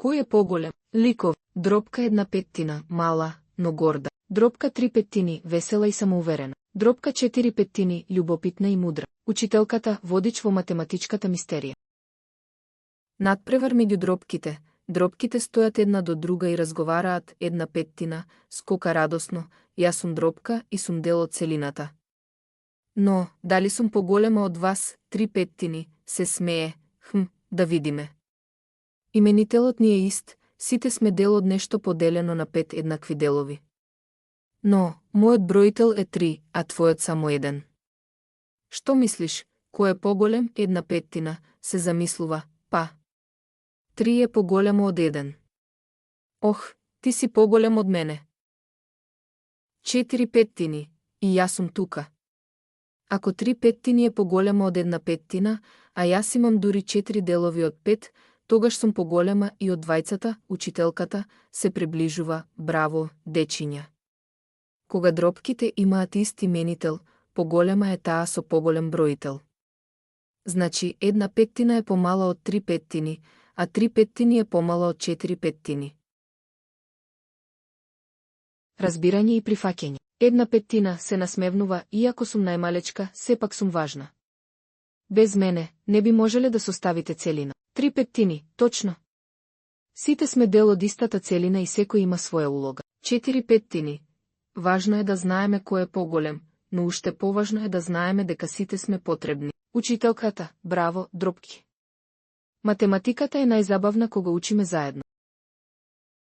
Кој е поголем? Ликов. Дробка 1/5, мала, но горда. Дробка 3/5, весела и самоуверена. Дробка 4/5, љубопитна и мудра. Учителката, водич во математичката мистерија. Надпревар меѓу дробките. Дробките стојат една до друга и разговараат. 1/5, скока радосно, јас сум дробка и сум дел од целината. Но, дали сум поголема од вас? 3/5, се смее. Да видиме. Именителот ни е ист, сите сме дел од нешто поделено на 5 еднакви делови. Но, мојот бројител е 3, а твојот само 1. Што мислиш, кој е поголем? 1/5, се замислува, па. 3 е поголемо од 1. Ох, ти си поголем од мене. 4/5, и јас сум тука. Ако 3/5 е поголемо од 1/5, а јас имам дури 4 делови од 5, тогаш сум поголема и од двајцата. Учителката се приближува. Браво, дечиња. Кога дробките имаат ист именител, поголема е таа со поголем бројител. Значи 1/5 е помала од 3/5, а 3/5 е помала од 4/5. Разбирање и прифаќање. 1/5 се насмевнува, иако сум најмалечка, сепак сум важна. Без мене не би можеле да составите целина. 3/5, точно. Сите сме дел од истата целина и секој има своја улога. 4/5. Важно е да знаеме кој е поголем, но уште поважно е да знаеме дека сите сме потребни. Учителката, браво, дробки. Математиката е најзабавна кога учиме заедно.